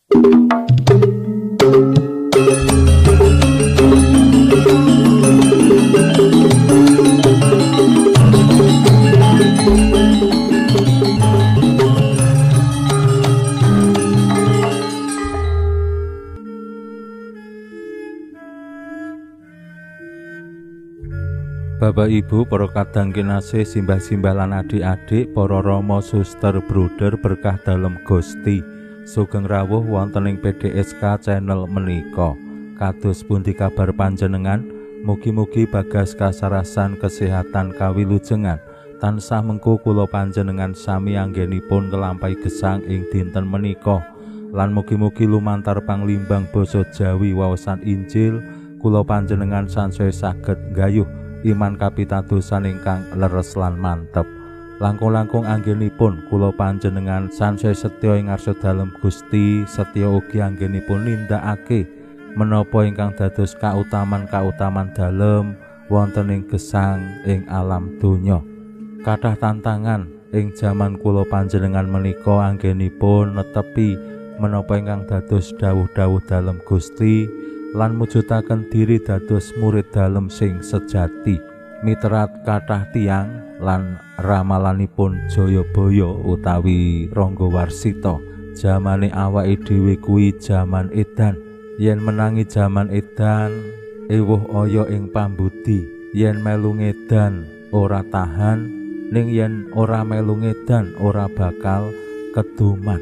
Bapak Ibu, para kadang kinasih, simbah-simbah lan adik-adik, para rama, suster, bruder berkah dalem Gusti. Sugeng rawuh wonten ing PDSK channel menika. Kados pundi kabar panjenengan? Mugi-mugi bagas kasarasan kesehatan kawilujengan. Tansah mengko kula panjenengan sami anggenipun nglampahi gesang ing dinten menika. Lan mugi-mugi lumantar panglimbang basa Jawi waosan Injil kula panjenengan sansaya saged nggayuh iman kapitadosan ingkang leres lan mantep. Langkung-langkung anggenipun kula panjenengan sansaya setya ing ngarsa dalem Gusti, setya ugi anggenipun nindakake menapa ingkang dados kautaman-kautaman dalem wonten ing gesang ing alam donya. Kathah tantangan ing jaman kula panjenengan menika anggenipun netepi menapa ingkang dados dawuh-dawuh dalem Gusti lan mujudaken diri dados murid dalem sing sejati. Miterat kathah tiyang lan ramalanipun Jayabaya utawi Rangga Warsita, jamane awake dhewe kuwi jaman edan. Yen menangi jaman edan ewuh aya ing pambudi, yen melu ngedan ora tahan, ning yen ora melu ngedan ora bakal keduman.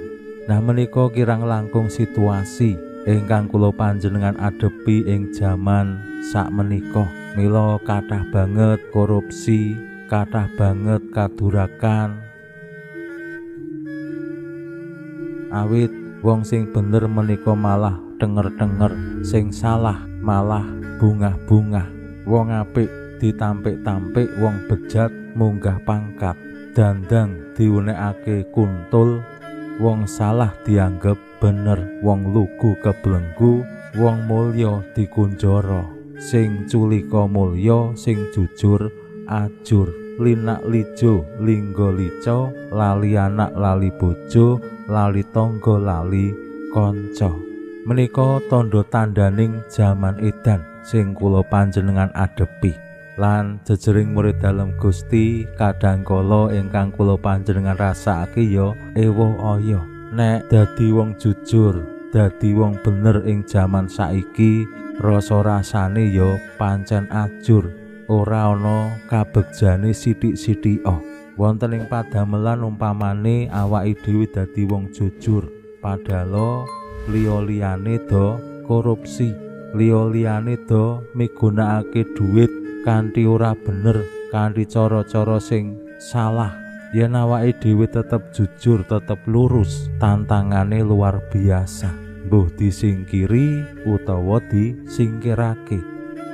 Nah, menika kirang langkung situasi ingkang kula panjenengan adepi ing jaman sakmenika. Mila kathah banget korupsi, kathah banget kadurakan. Awit wong sing bener menika malah denger-denger, sing salah malah bungah-bungah. Wong apik ditampik-tampik, wong bejat munggah pangkat. Dandang diunekake kuntul, wong salah dianggep bener, wong lugu keblenggu, wong mulya dikunjara, sing culika mulya, sing jujur ajur, linak lijo lingga lica, lali anak lali bojo, lali tangga lali kanca. Menika tandha tandhaning jaman edan sing kula panjenengan adepi. Lan jejering murid dalem Gusti kadhangkala ingkang kula panjenengan rasakake ya ewuh aya. Nek dadi wong jujur, dadi wong bener ing jaman saiki, rasa rasane ya pancen ajur, ora ana kabegjane sithik-sithika. Wonten ing padamelan umpamane awake dhewe dadi wong jujur, padahal liya-liyane do korupsi, liya-liyane do migunakake dhuwit kanthi ora bener, kanthi cara-cara sing salah. Yen awake dhewe tetep jujur, tetep lurus, tantangane luar biasa. Mbuh disingkiri utawa disingkirake.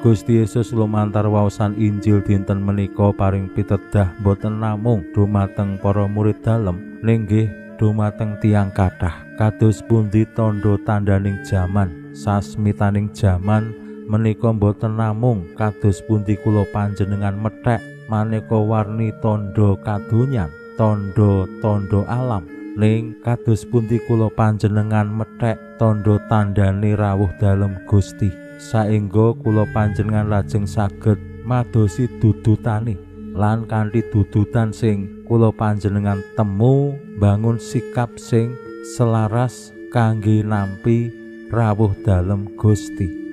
Gusti Yesus lumantar waosan Injil dinten menika paring pitedah boten namung dumateng para murid dalem, ning nggih dumateng tiyang kathah. Kados pundi tandha tandhaning jaman, sasmitaning jaman menika boten namung kados pundi kula panjenengan methek maneka warni tandha kadonyan, tandha-tandha alam, ning kados pundi kula panjenengan methek tandha tandhane rawuh dalem Gusti, saengga kula panjenengan lajeng saged madosi dudutane, lan kanthi dudutan sing kula panjenengan temu bangun sikap sing selaras kangge nampi rawuh dalem Gusti.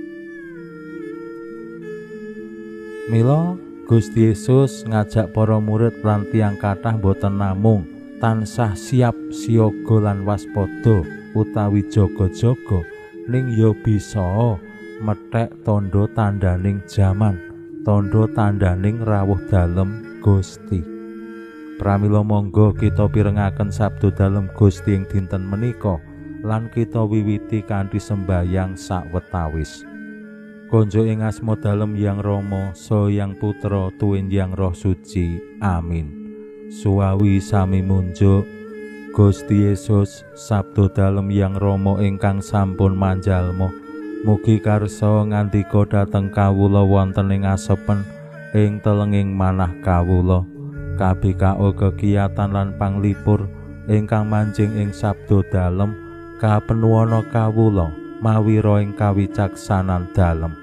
Mila Gusti Yesus ngajak para murid lan tiyang kathah boten namung tansah siap siaga lan waspada utawi jaga-jaga, ning ya bisa methek tandha tandhaning jaman, tandha tandhaning rawuh dalem Gusti. Pramila monggo kita pirengaken sabda dalem Gusti ing dinten menika lan kita wiwiti kanthi sembayang sawetawis. Konjo ing asma dalem Yang Rama, Saha Yang Putra, tuwin Yang Roh Suci. Amin. Suwawi sami munjuk Gusti Yesus, sabda dalem Yang Rama ingkang sampun manjalma. Mugi karsa ngandika dhateng kawula wonten ing asepen ing telenging manah kawula. KBKO kegiatan lan panglipur ingkang manjing ing sabda dalem Kapenuwana kawula mawi roing kawicaksanan dalem.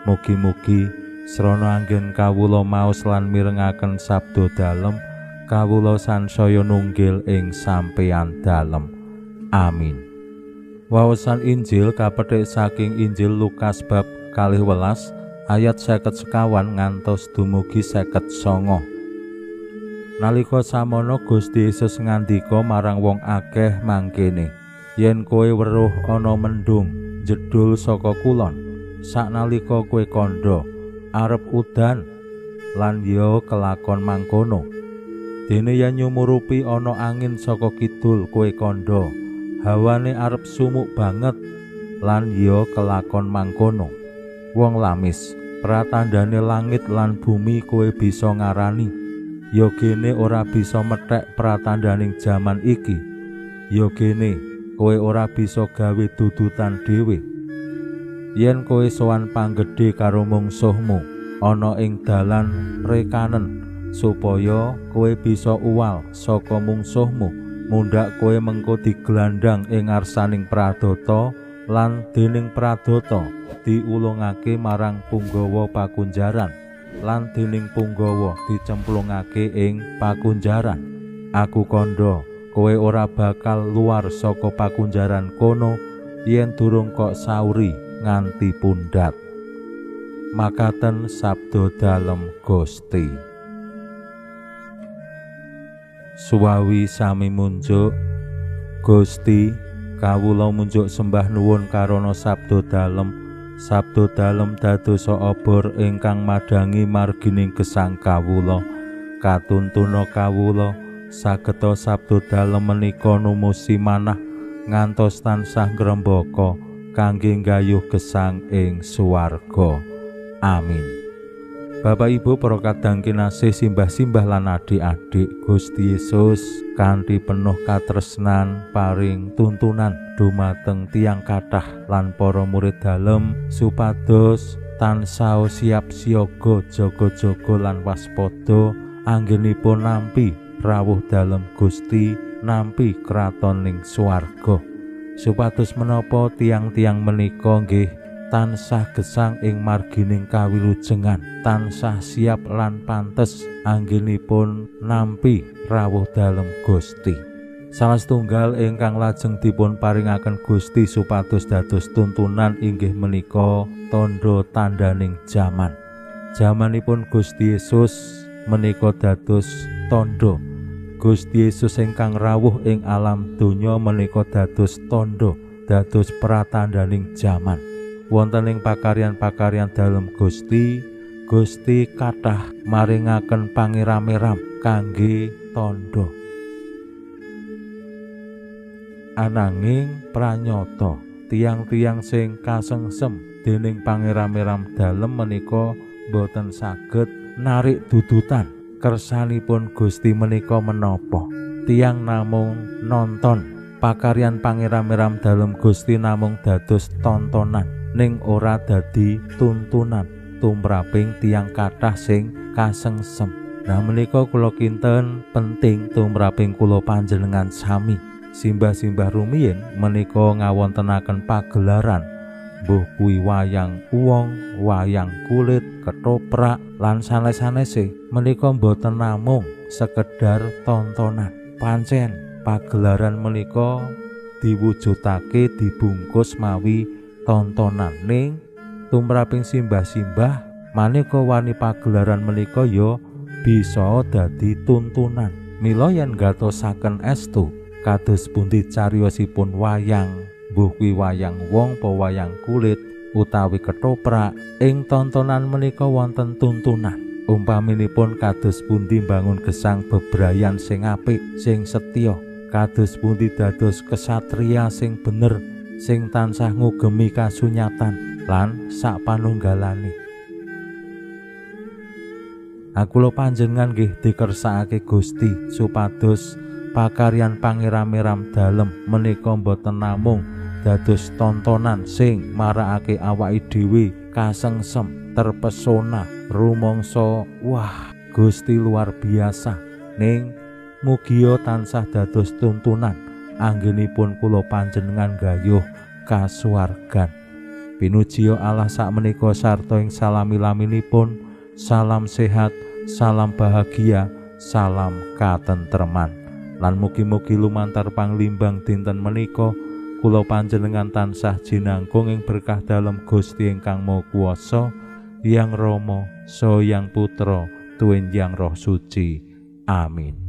Mugi-mugi srana anggen kawula maos lan mirengaken sabda dalem, kawula sansaya nunggil ing sampeyan dalem. Amin. Wawasan Injil kapethik saking Injil Lukas bab 12 ayat 54 ngantos dumugi 59. Nalika samono Gusti Yesus ngandika marang wong akeh mangkene, yen kowe weruh ana mendung jedul saka kulon, saknalika kowe kandha arep udan, lan ya kelakon mangkono. Dene yen nyumurupi ana angin saka kidul, kowe kandha hawane arep sumuk banget, lan ya kelakon mangkono. Wong lamis, pratandane langit lan bumi kowe bisa ngarani, ya gene ora bisa methek pratandaning jaman iki. Ya gene kowe ora bisa gawe dudutan dhewe. Yen kowe sowan panggedhe karo mungsuhmu ana ing dalan rekanen, supaya kowe bisa uwal saka mungsuhmu, mundhak kowe mengko digelandang ing ngarsaning pradata, lan dening pradata diulungake marang punggawa pakunjaran, lan dening punggawa dicemplungake ing pakunjaran. Aku kandha, kowe ora bakal luar saka pakunjaran kono yen durung kok sauri nganti pundhat. Makaten sabda dalem Gusti. Suwawi sami munjuk. Gusti, kawula munjuk sembah nuwun karana sabda dalem. Sabda dalem dadosa obor ingkang madhangi margining gesang kawula. Katuntuna kawula sageta sabda dalem menika numusi manah ngantos tansah ngrembaka kangge nggayuh gesang ing swarga. Amin. Bapak Ibu para kadang kinasih, simbah-simbah lan adik-adik, Gusti Yesus kanthi penuh katresnan paring tuntunan dumateng tiyang kathah lan para murid dalem supados tansah siap siaga, jaga-jaga lan waspada anggenipun nampi rawuh dalem Gusti, nampi kraton ing swarga. Supados menapa tiang-tiang menika nggih tansah gesang ing margining kawilujengan, tansah siap lan pantes anggenipun nampi rawuh dalem Gusti. Salah setunggal ingkang lajeng dipun paringaken Gusti supados dados tuntunan inggih menika tandha tandhaning jaman. Jamanipun Gusti Yesus menika dados tandha. Gusti Yesus ingkang rawuh ing alam donya menika dados tandha, dados pratandhaning jaman. Wonten ing pakaryan-pakaryan dalem Gusti, Gusti kathah maringaken pangeram-eram kangge tandha. Ananging pranyata tiang-tiang sing kasengsem dening pangeram-eram dalem menika boten saged narik dudutan kersanipun Gusti menika menapa. Tiang namung nonton pakaryan pangeram-eram dalem Gusti namung dados tontonan, ning ora dadi tuntunan tumraping tiang kathah sing kasengsem. Nah menika kula kinten penting tumraping kula panjenengan sami. Simbah-simbah rumiyin menika ngawontenaken pagelaran, mbuh kuwi wayang wong, wayang kulit, ketoprak lan sanes-sanese menika mboten namung sekedar tontonan. Pancen pagelaran menika diwujudake dibungkus mawi tontonan, ning tumraping simbah-simbah maneka wani pagelaran menika ya bisa dadi tuntunan. Mila yen gatosaken estu kados pundi cariyosipun wayang, mbuh kuwi wayang wong apa wayang kulit utawi ketoprak, ing tontonan menika wonten tuntunan. Umpaminipun kados pundi mbangun gesang bebrayan sing apik, sing setya, kados pundi dados kesatria sing bener, sing tansah ngugemi kasunyatan lan sak panunggalane. Kula panjenengan nggih dikersakake Gusti supados pakaryan pangeram-eram dalem menika mboten namung dados tontonan sing marakake awake dhewe kasengsem, terpesona, rumangsa wah Gusti luar biasa, ning mugia tansah dados tuntunan anggenipun kula panjenengan gayuh kasuwargan. Pinujiya Allah sakmenika sarta ing salami-laminipun. Salam sehat, salam bahagia, salam katentreman. Lan mugi-mugi lumantar panglimbang dinten menika kula panjenengan tansah jinangkung ing berkah dalem Gusti ingkang Maha Kuwasa, Hyang Rama, Saha Hyang Putra, tuwin Hyang Roh Suci. Amin.